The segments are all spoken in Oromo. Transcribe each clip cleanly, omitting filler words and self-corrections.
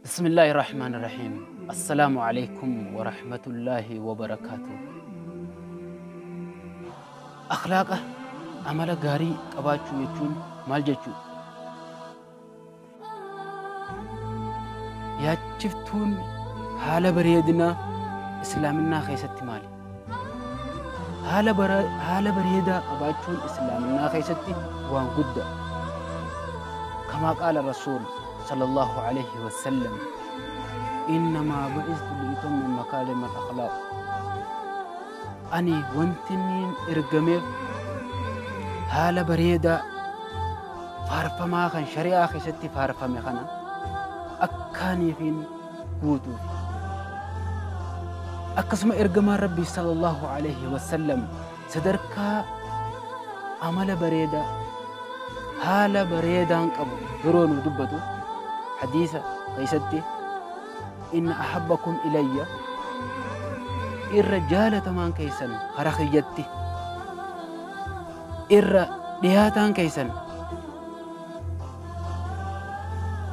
Bismillaahi Rahmaani Rahiim. Assalaamu alaikum wa rahmatullaahi wa barakaatuh. Akhlaaqa amala gaarii qabaachuu jechuun maal jechuudha? Yaachiftuun haala bareedinaa islaaminaa keessatti maali? Haala bareedaa qabaachuun islaaminaa keessatti waan guddaa. Kamaa qaala Rasuul sallallahu alaihi wasallam, innamaa bu'istu li'utamma makaarima al-akhlaaq. Ani wanti inni ergameef haala bareedaa faarfamaa kan shari'aa keessatti faarfame kana akkaaniifiin guutuuf. Akkasuma ergamaan Rabbii sallallahu alaihi wasallam sadarkaa amala bareedaa haala bareedaan qabu yeroo nu dubbatu hadiisa keessatti, inna ahabbakum ilayya, irra jaalatamaan keessan kara kiyyatti, irra dhiyaataan keessan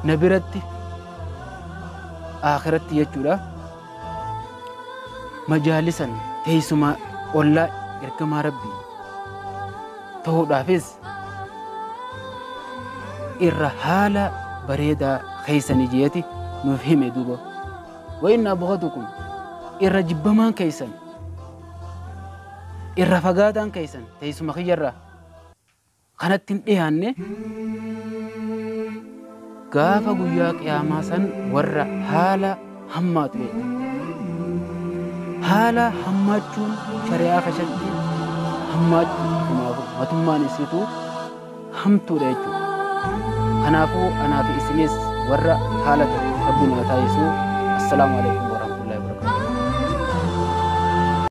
na biratti akhiratti jechuudha, majaalisan teessuma ollaa ergamaa Rabbii ta'uudhaafis irra haala bareedaa keessanii jeeti nuuf hime duuba. Wa inna abghadakum, irra jibbamaan keessan, irra fagaataan keessan teessuma kiyyarraa kanatti hin dhiyaanne gaafa guyyaa qiyaamaa san warra haala hammaatu jechuudha. Haala hammaachuun shari'aa keessatti hammaachuu matummaan isiitu hamtuudha jechuudha. Kanaafuu anaa fi isinis warra haala ta'e Rabbiin nu haa taasisu. Assalaamu alaikum.